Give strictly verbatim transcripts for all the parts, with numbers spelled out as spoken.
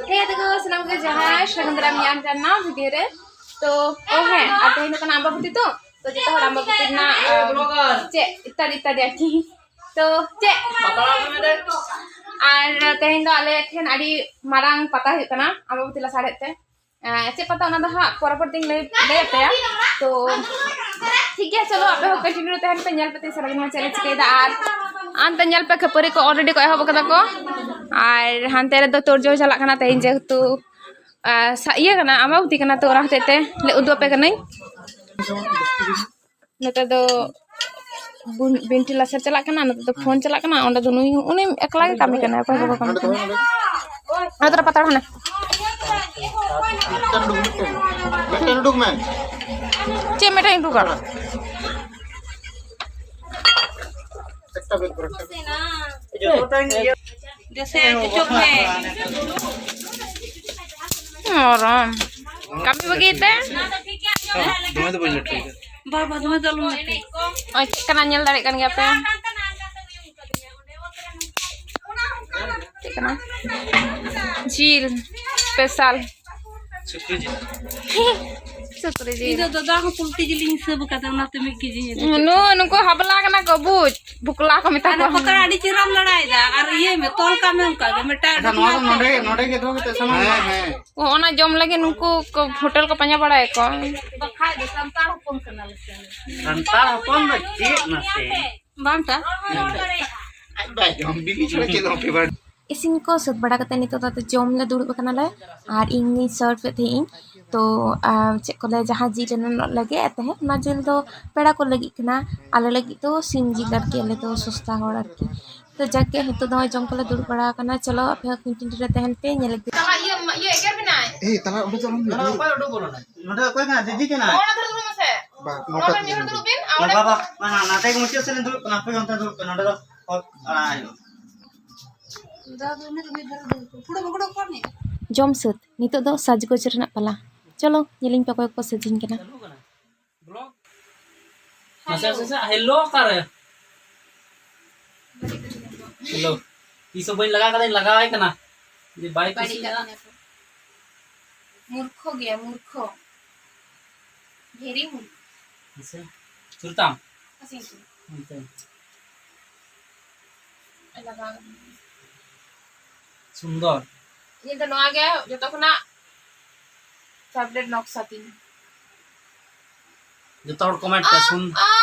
ᱦᱮᱸ ᱛᱟᱠᱚ, ᱥᱟᱱᱟᱢ ᱠᱚᱜᱮ ᱡᱚᱦᱟᱨ, ᱥᱟᱹᱜᱩᱱ ᱫᱟᱨᱟᱢ ᱧᱟᱢ ᱠᱟᱱᱟ ᱱᱟᱣᱟ ᱵᱷᱤᱰᱤᱭᱳ ᱨᱮ᱾ ᱛᱚ ᱚ ᱦᱮᱸ, ᱟᱨ ᱛᱮᱦᱮᱧ ᱫᱚ ᱠᱟᱱᱟ ᱟᱢᱵᱟᱵᱚᱛᱤ, ᱛᱚ ᱛᱚ ᱡᱚᱛᱚ ᱦᱚᱲ ᱟᱢᱵᱟᱵᱚᱛᱤ ᱨᱮᱱᱟᱜ ᱟᱢ, ᱪᱮᱫ ᱤᱛᱟᱫᱤ ᱤᱛᱟᱫᱤ ᱟᱨᱠᱤ᱾ ᱛᱚ ᱪᱮᱫ ᱟᱨ ᱛᱮᱦᱮᱧ ᱫᱚ ᱟᱞᱮ ᱴᱷᱮᱱ ᱟᱹᱰᱤ ᱢᱟᱨᱟᱝ ᱯᱟᱛᱟ ᱦᱩᱭᱩᱜ ᱠᱟᱱᱟ ᱟᱢᱵᱟᱵᱚᱛᱤ ᱞᱟᱥᱟᱲᱦᱮᱫ ᱛᱮ᱾ ᱮᱸ, ᱪᱮᱫ ᱯᱟᱛᱟ ᱚᱱᱟ ᱫᱚ ᱦᱟᱸᱜ ᱯᱚᱨᱚᱵᱚᱨᱛᱤᱧ ᱞᱟᱹᱭ, ᱞᱟᱹᱭ ᱟᱯᱮᱭᱟ᱾ ᱛᱚ ᱴᱷᱤᱠ ᱜᱮᱭᱟ, ᱪᱚᱞᱚ ᱟᱯᱮ ᱦᱚᱸ ᱠᱚᱱᱴᱤᱱᱤᱭᱩ ᱨᱮ ᱛᱟᱦᱮᱱ ᱯᱮ, ᱧᱮᱞ ᱯᱮ ᱛᱤᱥ ᱥᱟᱨᱟᱫᱤᱱ ᱢᱟ ᱪᱮᱫ ᱞᱮ ᱪᱤᱠᱟᱹᱭᱮᱫᱟ᱾ ᱟᱨ ᱟᱱᱛᱮ ᱧᱮᱞ ᱯᱮ, ᱠᱷᱟᱹᱯᱟᱹᱨᱤ ᱠᱚ ᱚᱞᱨᱮᱰᱤ ᱠᱚ ᱮᱦᱚᱵ ᱟᱠᱟᱫᱟ ᱠᱚ᱾ ᱟᱨ ᱦᱟᱱᱛᱮ ᱨᱮᱫᱚ ᱛᱳᱲᱡᱳᱲ ᱪᱟᱞᱟᱜ ᱠᱟᱱᱟ ᱛᱮᱦᱮᱧ, ᱡᱮᱦᱮᱛᱩ ᱟᱨ ᱥᱟ-, ᱤᱭᱟᱹ ᱠᱟᱱᱟ, ᱟᱢᱵᱟᱵᱚᱛᱤ ᱠᱟᱱᱟ, ᱛᱚ ᱚᱱᱟ ᱦᱚᱛᱮᱡ ᱛᱮ ᱞᱮ ᱩᱫᱩᱜ ᱟᱯᱮ ᱠᱟᱹᱱᱟᱹᱧ᱾ ᱱᱚᱛᱮ ᱫᱚ ᱵᱩᱱ-, ᱵᱤᱱᱴᱤ ᱞᱟᱥᱮᱨ ᱪᱟᱞᱟᱜ ᱠᱟᱱᱟ, ᱱᱚᱛᱮ ᱫᱚ ᱯᱷᱳᱱ ᱪᱟᱞᱟᱜ ᱠᱟᱱᱟ, ᱚᱸᱰᱮ ᱫᱚ ᱱᱩᱭ, ᱩᱱᱤ ᱮᱠᱞᱟ ᱜᱮ ᱠᱟᱹᱢᱤ ᱠᱟᱱᱟᱭ, ᱚᱠᱚᱭ ᱦᱚᱸ ᱵᱟᱠᱚ ᱠᱟᱹᱢᱤ ᱠᱟᱱᱟ᱾ ᱱᱚᱛᱮ ᱨᱮ ᱯᱟᱛᱲᱟ ᱦᱟᱱᱟ᱾ ᱢᱤᱫᱴᱮᱱ ᱩᱰᱩᱠ ᱢᱮ᱾ ᱪᱮᱫ ᱢᱤᱫᱴᱮᱱ ᱩᱰᱩᱠᱟ? ᱡᱮᱥᱮ ᱚᱪᱚᱜ ᱢᱮ᱾ ᱢᱚᱨᱚᱢ᱾ ᱠᱟᱹᱢᱤ ᱵᱟᱹᱜᱤ ᱛᱮ? ᱫᱚᱢᱮ ᱫᱚ ᱵᱟᱹᱧ ᱞᱟᱹᱴᱩᱭ ᱫᱟ᱾ ᱵᱟᱵᱟ, ᱫᱚᱢᱮ ᱫᱚ ᱟᱞᱚᱢ ᱞᱟᱹᱴᱩᱭ᱾ ᱚᱭ, ᱪᱮᱫ ᱠᱟᱱᱟ ᱧᱮᱞ ᱫᱟᱲᱮᱭᱟᱜ ᱠᱟᱱ ᱜᱮᱭᱟ ᱯᱮ? ᱪᱮᱫ ᱠᱟᱱᱟ? ᱡᱤᱞ ᱥᱯᱮᱥᱟᱞ᱾ ᱥᱩᱠᱨᱤ ᱡᱤᱞ᱾ ᱥᱩᱠᱨᱤ ᱤᱧ ᱡᱤᱞ᱾ ᱫᱚ ᱫᱟᱫᱟ ᱦᱚᱸ ᱯᱩᱞᱴᱤ ᱡᱤᱞᱤᱧ ᱦᱤᱥᱟᱹᱵ ᱟᱠᱟᱫᱟ, ᱚᱱᱟᱛᱮ ᱢᱤᱫ ᱠᱮᱡᱤᱧ ᱟᱹᱜᱩ ᱠᱮᱫᱟ᱾ ᱱᱩ-, ᱱᱩᱠᱩ ᱦᱟᱵᱞᱟ ᱠᱟᱱᱟ ᱠᱚ, ᱵᱩᱡᱽ᱾ ᱵᱷᱩᱠᱞᱟ ᱠᱚ ᱢᱮᱛᱟ ᱟᱨ ᱠᱚᱣᱟ᱾ ᱯᱟᱛᱲᱟ ᱟᱹᱰᱤ ᱪᱮᱦᱨᱟᱢ ᱞᱟᱲᱟᱭᱮᱫᱟ, ᱟᱨ ᱤᱭᱟᱹᱭ ᱢᱮ, ᱛᱚᱞ ᱠᱟᱜ ᱢᱮ ᱚᱱᱠᱟ ᱜᱮ, ᱢᱤᱫᱴᱟᱝ ᱟᱪᱪᱷᱟ, ᱱᱚᱣᱟ ᱫᱚ ᱱᱚᱰᱮ, ᱱᱚᱰᱮ ᱜᱮ ᱫᱚᱦᱚ ᱠᱟᱛᱮ ᱥᱟᱢᱟᱱ ᱦᱮᱸ, ᱢᱮ᱾ ᱦᱮᱸ᱾ ᱚ, ᱚᱱᱟ ᱡᱚᱢ ᱞᱟᱹᱜᱤᱫ ᱱᱩᱠᱩ ᱠᱚ ᱦᱳᱴᱮᱞ ᱠᱚ ᱯᱟᱸᱡᱟ ᱵᱟᱲᱟᱭᱟᱠᱚ᱾ ᱵᱟᱠᱷᱟᱡ ᱫᱚ ᱥᱟᱱᱛᱟᱲ ᱦᱚᱯᱚᱱ ᱠᱟᱱᱟᱞᱮ ᱥᱮ᱾ ᱥᱟᱱᱛᱟᱲ ᱦᱚᱯᱚᱱ ᱫᱚ ᱪᱮᱫ ᱢᱟᱥᱮ? ᱵᱟᱝ ᱴᱟ? ᱟᱡ ᱵᱟᱭ ᱡᱚᱢ, ᱵᱤᱞᱤ ᱪᱷᱟᱲᱟ ᱪᱮᱫ ᱦᱚᱸ ᱯᱷᱮᱵᱟᱨ᱾ ᱤᱥᱤᱱ ᱠᱚ ᱥᱟᱹᱛ ᱵᱟᱲᱟ ᱠᱟᱛᱮ ᱱᱤᱛᱚᱜ ᱫᱚ ᱟᱫᱚ ᱡᱚᱢ ᱞᱮ ᱫᱩᱲᱩᱵ ᱟᱠᱟᱱᱟᱞᱮ᱾ ᱟᱨ ᱤᱧ ᱥᱟᱨᱵᱷ ᱮᱫ ᱛᱟᱦᱮᱸᱫ ᱤᱧ᱾ ᱛᱚ, ᱟᱨ ᱪᱮᱫ ᱠᱚ ᱞᱟᱹᱭᱟ, ᱡᱟᱦᱟᱸ ᱡᱤᱞ ᱮᱱᱟᱱᱚᱜ ᱞᱮ ᱜᱮᱫ ᱮᱫ ᱛᱟᱦᱮᱸᱫ, ᱚᱱᱟ ᱡᱤᱞ ᱫᱚ ᱯᱮᱲᱟ ᱠᱚ ᱞᱟᱹᱜᱤᱫ ᱠᱟᱱᱟ᱾ ᱟᱞᱮ ᱞᱟᱹᱜᱤᱫ ᱫᱚ ᱥᱤᱢ ᱡᱤᱞ ᱟᱨᱠᱤ, ᱟᱞᱮ ᱫᱚ ᱥᱚᱥᱛᱟ ᱦᱚᱲ ᱟᱨᱠᱤ᱾ ᱛᱚ ᱡᱟᱠ ᱜᱮ, ᱱᱤᱛᱚᱜ ᱫᱚ ᱱᱚᱜᱼᱚᱭ ᱡᱚᱢ ᱠᱚᱞᱮ ᱫᱩᱲᱩᱵ ᱵᱟᱲᱟ ᱟᱠᱟᱱᱟ᱾ ᱪᱚᱞᱚ ᱟᱯᱮ ᱦᱚᱸ ᱠᱚᱱᱴᱤᱱᱤᱭᱩ ᱨᱮ ᱛᱟᱦᱮᱱ ᱯᱮ, ᱧᱮᱞ ᱤᱫᱤ᱾ ᱛᱟᱞᱟ ᱤᱭᱟᱹ, ᱤᱭᱟᱹ ᱮᱜᱮᱨ ᱵᱮᱱᱟᱭ᱾ ᱮᱭ, ᱛᱟᱞᱟ ᱚᱸᱰᱮ ᱫᱚ ᱟᱞᱚᱢ ᱧᱮᱞᱟ᱾ ᱱᱚᱰᱮ ᱚᱠᱚᱭ ᱠᱟᱱᱟ? ᱫᱤᱫᱤ ᱠᱟᱱᱟᱭ? ᱱᱚᱰᱮ ᱫᱩᱲᱩᱵ ᱢᱮᱥᱮ᱾ ᱵᱟ, ᱱᱚᱰᱮ ᱱᱚᱝᱠᱟ ᱢᱤᱨᱩ ᱫᱩᱲᱩᱵ ᱵᱤᱱ, ᱟᱨ ᱚᱸᱰᱮ ᱵᱟᱵᱟ, ᱵᱟᱝ, ᱱᱟᱛᱮ ᱜᱮ ᱢᱩᱪᱟᱹᱫ ᱥᱮᱫ ᱞᱤᱧ ᱫᱩᱲᱩᱵ ᱠᱟᱱᱟ, ᱟᱯᱮ ᱜᱮ ᱚᱱᱛᱮ ᱫᱩᱲᱩᱵ ᱯᱮ, ᱱᱚᱰᱮ ᱫᱚ ᱦᱚᱲ ᱟᱲᱟᱜ ᱦᱩᱭᱩᱜᱼᱟ᱾ ᱡᱚᱢ ᱥᱟᱹᱛ, ᱱᱤᱛᱚᱜ ᱫᱚ ᱥᱟᱡᱽᱜᱚᱡᱽ ᱨᱮᱱᱟᱜ ᱯᱟᱞᱟ᱾ ᱪᱚᱞᱚ, ᱧᱮᱞᱤᱧ ᱯᱮ ᱚᱠᱚᱭ ᱠᱚ ᱥᱟᱡᱤᱧ ᱠᱟᱱᱟ᱾ ᱢᱟᱥᱮ, ᱢᱟᱥᱮ, ᱢᱟᱥᱮ, hello ᱚᱠᱟᱨᱮ? Hello᱾ ᱛᱤᱥ ᱦᱚᱸ ᱵᱟᱹᱧ ᱞᱟᱜᱟᱣ ᱠᱟᱫᱟ, ᱞᱟᱜᱟᱣᱟᱭ ᱠᱟᱱᱟ᱾ ᱡᱩᱫᱤ ᱵᱟᱭ ᱵᱟᱹᱲᱤᱡ ᱠᱩᱥᱤᱭᱟᱜᱼᱟ᱾ ᱠᱟᱹᱢᱤᱭᱟ ᱠᱚ᱾ ᱢᱩᱨᱠᱷᱚ ᱜᱮᱭᱟ, ᱢᱩᱨᱠᱷᱚ᱾ ᱵᱷᱮᱨᱤ ᱢᱩᱨᱠᱷᱚ᱾ ᱦᱮᱸᱥᱮ? ᱥᱩᱨᱛᱟᱢ? ᱦᱮᱸᱥᱮ? ᱚᱱᱛᱮ᱾ ᱞᱟᱜᱟᱣ ᱠᱟᱫᱟ᱾ ᱥᱩᱱᱫᱚᱨ᱾ ᱤᱧ ᱫᱚ ᱱᱚᱣᱟ ᱜᱮ ᱡᱚᱛᱚ ᱠᱷᱚᱱᱟᱜ favourite ᱱᱚᱠᱥᱟ ᱛᱤᱧ᱾ ᱡᱚᱛᱚ ᱦᱚᱲ comment ᱯᱮ, ᱥᱩᱱ-,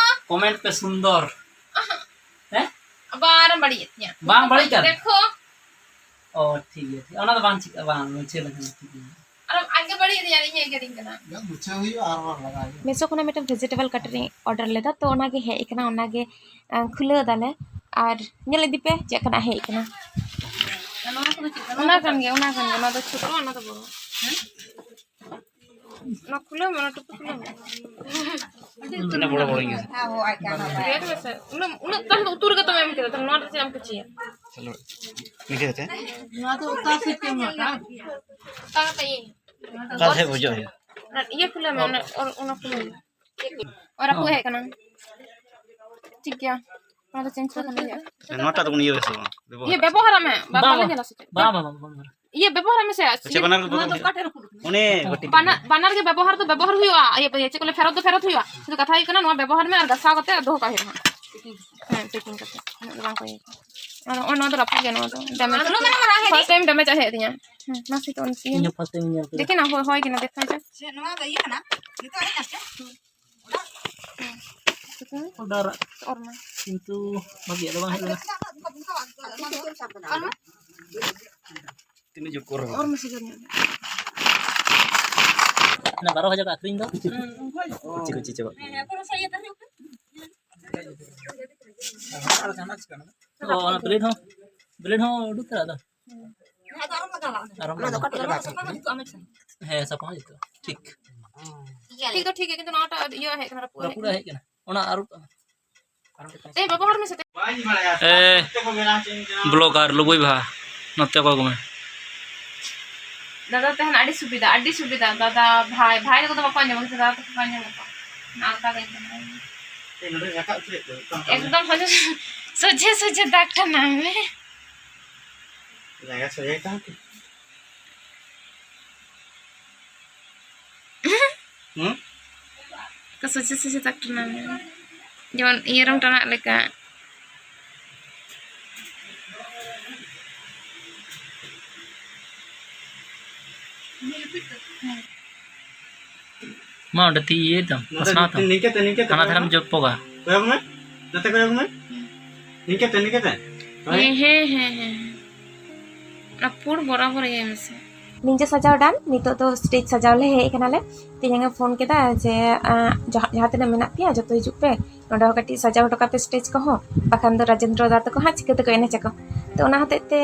comment ᱯᱮ ᱥᱩᱱᱫᱚᱨ᱾ ᱦᱮᱸ? ᱟᱵᱟᱨ ᱮᱢ ᱵᱟᱹᱲᱤᱡ ᱮᱫ ᱛᱤᱧᱟ᱾ ᱵᱟᱝ ᱵᱟᱹᱲᱤᱡ ᱠᱟᱱᱟ᱾ ᱫᱮᱠᱷᱳ᱾ ᱚ, ᱴᱷᱤᱠ ᱜᱮᱭᱟ, ᱴᱷᱤᱠ᱾ ᱚᱱᱟ ᱫᱚ ᱵᱟᱝ ᱪᱤᱠᱟᱹᱜᱼᱟ, ᱵᱟᱝ, ᱢᱩᱪᱷᱟᱹᱣ ᱞᱮᱠᱷᱟᱱ ᱫᱚ ᱴᱷᱤᱠ ᱜᱮᱭᱟ᱾ ᱟᱨ ᱟᱢ ᱜᱮ ᱵᱟᱹᱲᱤᱡ ᱮᱫ ᱛᱤᱧᱟ, ᱤᱧ ᱮᱜᱮᱨᱤᱧ ᱠᱟᱱᱟ᱾ ᱢᱩᱪᱷᱟᱹᱣ ᱦᱩᱭᱩᱜᱼᱟ, ᱟᱨ ᱦᱚᱸ ᱞᱟᱜᱟᱣ ᱦᱩᱭᱩᱜᱼᱟ᱾ ᱢᱤᱥᱳ ᱠᱷᱚᱱᱟᱜ ᱢᱤᱫᱴᱮᱱ vegetable cutlery order ᱞᱮᱫᱟ, ᱛᱚ ᱚᱱᱟᱜᱮ ᱦᱮᱡ ᱟᱠᱟᱱᱟ, ᱚᱱᱟᱜᱮ, ᱟᱸ, ᱠᱷᱩᱞᱟᱹᱣ ᱫᱟᱞᱮ᱾ ᱟᱨ ᱧᱮᱞ ᱤᱫᱤ ᱯᱮ ᱪᱮᱫ ᱞᱮᱠᱟᱱᱟᱜ ᱦᱮᱡ ᱟᱠᱟᱱᱟ᱾ ᱟᱨ ᱱᱚᱣᱟ ᱠᱚᱫᱚ ᱪᱮᱫ ᱠᱟᱱᱟ? ᱚᱱᱟ ᱠᱟᱱ ᱜᱮᱭᱟ, ᱚᱱᱟ ᱠᱟᱱ ᱜᱮᱭᱟ, ᱚᱱᱟ ᱫᱚ ᱪᱷᱳᱴᱳ, ᱚᱱᱟ ᱫᱚ ᱵᱚᱲᱚ᱾ ᱦᱮᱸ? ᱚᱱᱟ ᱠᱷᱩᱞᱟᱹᱣ ᱢᱮ, ᱚᱱᱟ ᱴᱩᱠᱩ ᱠᱷᱩᱞᱟᱹᱣ ᱢᱮ᱾ ᱛᱤᱱᱟᱹᱜ ᱵᱚᱲᱚ ᱵᱚᱲᱚ ᱜᱮᱭᱟ? ᱜᱮᱫ ᱢᱮᱥᱮ᱾ ᱩᱱᱟᱹᱜ, ᱩᱱᱟᱹᱜ ᱛᱟᱦᱞᱮ ᱩᱛᱩ ᱨᱮᱜᱮ ᱛᱚᱢ ᱮᱢ ᱠᱮᱫᱟ, ᱛᱟᱦᱞᱮ ᱱᱚᱣᱟ ᱨᱮ ᱪᱮᱫ ᱮᱢ ᱠᱩᱪᱤᱭᱟ? ᱪᱚᱞᱚ, ᱱᱤᱝᱠᱟᱹ ᱠᱟᱛᱮ᱾ ᱱᱚᱣᱟ ᱫᱚ ᱚᱠᱟ ᱥᱮᱫ ᱛᱮᱢ ᱨᱟᱠᱟᱵ? ᱚᱠᱟ ᱠᱟᱛᱮ ᱤᱭᱟᱹ? ᱚᱠᱟ ᱥᱮᱫ ᱵᱩᱡᱷᱟᱹᱜ ᱦᱩᱭᱩᱜᱼᱟ? ᱚᱱᱟ ᱤᱭᱟᱹ ᱠᱷᱩᱞᱟᱹᱣ ᱢᱮ, ᱚᱱᱟ, ᱚᱱᱟ ᱠᱷᱩᱞᱟᱹᱣ ᱢᱮ᱾ ᱚ, ᱨᱟᱹᱯᱩᱫ ᱦᱮᱡ ᱠᱟᱱᱟ᱾ ᱴᱷᱤᱠ ᱜᱮᱭᱟ, ᱚᱱᱟ ᱫᱚ change ᱠᱟᱛᱮ ᱦᱩᱭᱩᱜᱼᱟ᱾ ᱱᱚᱣᱟᱴᱟᱜ ᱫᱚᱵᱚᱱ ᱤᱭᱟᱹ ᱥᱮ ᱵᱟᱝ? ᱵᱮᱵᱚᱦᱟᱨ᱾ ᱤᱭᱟᱹ ᱵᱮᱵᱚᱦᱟᱨ ᱢᱮ, ᱵᱟᱝ, ᱵᱟᱞᱮ ᱵᱟᱝ, ᱧᱮᱞᱟ ᱥᱮ ᱪᱮᱫ? ᱵᱟᱝ, ᱵᱟᱝ, ᱵᱟᱝ, ᱵᱟᱝ᱾ ᱤᱭᱟᱹ ᱵᱮᱵᱚᱦᱟᱨ ᱢᱮᱥᱮ᱾ ᱟᱪᱪᱷᱟ, ᱵᱟᱱᱟᱨ ᱜᱮ ᱵᱚᱫᱚᱞ ᱦᱩᱭᱩᱜᱼᱟ᱾ ᱚᱱᱮ ᱠᱟᱹᱴᱤᱡ ᱵᱟᱱᱟ-, ᱵᱟᱱᱟᱨ ᱜᱮ ᱵᱮᱵᱚᱦᱟᱨ ᱫᱚ ᱵᱮᱵᱚᱦᱟᱨ ᱦᱩᱭᱩᱜᱼᱟ᱾ ᱤᱭᱟᱹ, ᱤᱭᱟᱹ, ᱪᱮᱫ ᱠᱚ ᱞᱟᱹᱭᱟ, ᱯᱷᱮᱨᱚᱛ ᱫᱚ ᱯᱷᱮᱨᱚᱛ ᱦᱩᱭᱩᱜᱼᱟ᱾ ᱥᱩᱫᱷᱩ ᱠᱟᱛᱷᱟ ᱦᱩᱭᱩᱜ ᱠᱟᱱᱟ, ᱱᱚᱣᱟ ᱵᱮᱵᱚᱦᱟᱨ ᱢᱮ ᱟᱨ ᱜᱟᱥᱟᱣ ᱠᱟᱛᱮ ᱫᱚᱦᱚ ᱠᱟᱜ ᱦᱩᱭᱩᱜᱼᱟ ᱦᱟᱸᱜ᱾ ᱦᱮᱸ, packing ᱠᱟᱛᱮ᱾ ᱩᱱᱟᱹᱜ ᱫᱚ ᱵᱟᱝ ᱠᱚ ᱤᱭᱟᱹ ᱠᱚᱣᱟ᱾ ᱟᱫᱚ ᱱᱚᱜᱼᱚᱭ ᱱᱚᱣᱟ ᱫᱚ ᱨᱟᱹᱯᱩᱫ ᱜᱮᱭᱟ, ᱱᱚᱣᱟ ᱫᱚ damage᱾ ᱟᱨ ᱱᱚᱣᱟ ᱢᱮᱱᱟᱜᱼᱟ, ᱢᱟᱨᱟᱝ ᱦᱮᱸ᱾ First time damage ᱦᱮᱡ ᱟᱹᱫᱤᱧᱟ᱾ ᱦᱮᱸ, ᱢᱟᱥᱮ ᱛᱚ ᱤᱧ ᱦᱚᱸ first time ᱤᱧ ᱧᱮᱞ ᱠᱮᱫᱟ᱾ ᱫᱮᱠᱷᱤ ᱱᱟ, ᱦᱳᱭ, ᱦᱳᱭ ᱠᱟᱱᱟ, ᱫᱮᱠᱷᱟ ᱡᱟᱠ᱾ ᱪᱮᱫ ᱱᱚᱣᱟ ᱫᱚ ᱤᱭᱟᱹ ᱠᱟᱱᱟ? ᱱᱤᱛᱚᱜ ᱦᱮᱡ ᱱᱟ ᱥᱮ? ᱚᱰᱟᱨ ᱚᱨ ᱢᱮ᱾ ᱠᱤᱱᱛᱩ ᱵᱷᱟᱜᱤᱭᱟᱜ ᱫᱚ ᱵᱟᱝ ᱦᱮᱡ ᱞᱮᱱᱟ᱾ ᱚᱨ ᱢᱮ᱾ ᱛᱤᱱᱟᱹᱜ ᱡᱳᱨ ᱠᱚ ᱨᱚᱦᱚᱭ? ᱚᱨ ᱢᱮ ᱥᱤᱜᱟᱹᱨ ᱧᱚᱜ᱾ ᱚᱱᱟ ᱵᱟᱨᱚ ᱦᱟᱡᱟᱨ ᱠᱚ ᱟᱹᱠᱷᱨᱤᱧ ᱫᱚ? ᱠᱩᱪᱤ ᱠᱩᱪᱤ ᱪᱟᱵᱟᱜ ᱠᱟᱱᱟ᱾ ᱚ, ᱚᱱᱟ blade ᱦᱚᱸ, blade ᱦᱚᱸ ᱩᱰᱩᱠ ᱛᱟᱨᱟ ᱫᱚ? ᱟᱨᱚᱢ ᱞᱟᱜᱟᱣᱟ᱾ ᱦᱮᱸ, ᱥᱟᱯᱷᱟ ᱦᱚᱸ ᱡᱩᱛᱩᱜᱼᱟ᱾ ᱴᱷᱤᱠ᱾ ᱴᱷᱤᱠ ᱫᱚ ᱴᱷᱤᱠ ᱜᱮᱭᱟ, ᱠᱤᱱᱛᱩ ᱱᱚᱣᱟᱴᱟᱜ ᱤᱭᱟᱹ ᱦᱮᱡ ᱠᱟᱱᱟ, ᱨᱟᱹᱯᱩᱫ ᱨᱟᱹᱯᱩᱫ ᱦᱮᱡ ᱠᱟᱱᱟ᱾ ᱚᱱᱟ ᱟᱹᱨᱩᱵ ᱮᱭ, ᱵᱮᱵᱚᱦᱟᱨ ᱢᱮᱥᱮ᱾ ᱮ, blogger ᱞᱩᱵᱩᱭ ᱵᱟᱦᱟ, ᱱᱚᱛᱮ ᱠᱚ ᱟᱹᱜᱩ ᱢᱮ᱾ ᱫᱟᱫᱟ ᱛᱟᱦᱮᱱ ᱟᱹᱰᱤ ᱥᱩᱵᱤᱫᱷᱟ, ᱟᱹᱰᱤ ᱥᱩᱵᱤᱫᱷᱟ᱾ ᱫᱟᱫᱟ, ᱵᱷᱟᱭ, ᱵᱷᱟᱭ ᱛᱟᱠᱚ ᱫᱚ ᱵᱟᱠᱚ ᱟᱸᱡᱚᱢᱟ, ᱠᱤᱱᱛᱩ ᱫᱟᱫᱟ ᱛᱟᱠᱚ ᱠᱚ ᱟᱸᱡᱚᱢᱟ ᱠᱚ᱾ ᱚᱱᱟ ᱟᱞᱠᱟ ᱜᱮ ᱟᱸᱡᱚᱢᱟ᱾ ᱮᱠᱫᱚᱢ ᱥᱚᱡᱷᱮ, ᱥᱚᱡᱷᱮ ᱥᱚᱡᱷᱮ ᱫᱟᱜᱽ ᱴᱟᱱᱟᱣ ᱢᱮ᱾ ᱡᱟᱸᱜᱟ ᱥᱚᱡᱷᱮ ᱠᱟᱜ ᱠᱤ? ᱦᱩᱸ? ᱚᱠᱟ ᱥᱚᱡᱷᱮ ᱥᱚᱡᱷᱮ ᱛᱟᱠ ᱴᱟᱱᱟᱣ ᱢᱮ᱾ ᱡᱮᱢᱚᱱ ᱤᱭᱟᱹ ᱨᱮᱢ ᱴᱟᱱᱟᱜ ᱞᱮᱠᱟ᱾ ᱢᱟ ᱚᱸᱰᱮ ᱛᱤ ᱤᱭᱟᱹᱭ ᱛᱟᱢ, ᱱᱚᱰᱮ ᱯᱟᱥᱱᱟᱣ ᱛᱟᱢ᱾ ᱱᱤᱝᱠᱟᱹ ᱛᱮ, ᱱᱤᱝᱠᱟᱹ ᱛᱮ ᱦᱟᱱᱟ ᱠᱚᱭᱚᱜ ᱫᱷᱟᱨᱮᱢ ᱢᱮ᱾ ᱡᱚᱯᱚᱜᱟ᱾ ᱠᱚᱭᱚᱜ ᱢᱮ, ᱱᱚᱛᱮ ᱠᱚᱭᱚᱜ ᱢᱮ᱾ ᱱᱤᱝᱠᱟᱹ ᱛᱮ, ᱱᱤᱝᱠᱟᱹ ᱛᱮ᱾ ᱦᱮᱸ, ᱦᱮᱸ, ᱦᱮᱸ, ᱦᱮᱸ᱾ ᱚᱱᱟ ᱯᱩᱲ ᱵᱚᱨᱟᱵᱚᱨ ᱤᱭᱟᱹᱭ ᱢᱮᱥᱮ᱾ ᱱᱤᱡᱮ ᱥᱟᱡᱟᱣ ᱰᱟᱱ, ᱱᱤᱛᱚᱜ ᱫᱚ ᱥᱴᱮᱡ ᱥᱟᱡᱟᱣ ᱞᱮ ᱦᱮᱡ ᱟᱠᱟᱱᱟᱞᱮ᱾ ᱛᱮᱦᱮᱧ ᱮ ᱯᱷᱳᱱ ᱠᱮᱫᱟ ᱡᱮ, ᱟᱸ, ᱡᱟᱦᱟᱸ, ᱡᱟᱦᱟᱸ ᱛᱤᱱᱟᱹᱜ ᱢᱮᱱᱟᱜ ᱯᱮᱭᱟ ᱡᱚᱛᱚ ᱦᱤᱡᱩᱜ ᱯᱮ, ᱱᱚᱸᱰᱮ ᱦᱚᱸ ᱠᱟᱹᱴᱤᱡ ᱥᱟᱡᱟᱣ ᱦᱚᱴᱚ ᱠᱟᱜ ᱯᱮ ᱥᱴᱮᱡ ᱠᱚᱦᱚᱸ, ᱵᱟᱠᱷᱟᱱ ᱫᱚ ᱨᱟᱡᱮᱱᱫᱨᱚ ᱫᱟ ᱛᱟᱠᱚ ᱦᱟᱸᱜ ᱪᱤᱠᱟᱹ ᱛᱮᱠᱚ ᱮᱱᱮᱡ ᱟᱠᱚ᱾ ᱛᱚ ᱚᱱᱟ ᱦᱚᱛᱮᱡ ᱛᱮ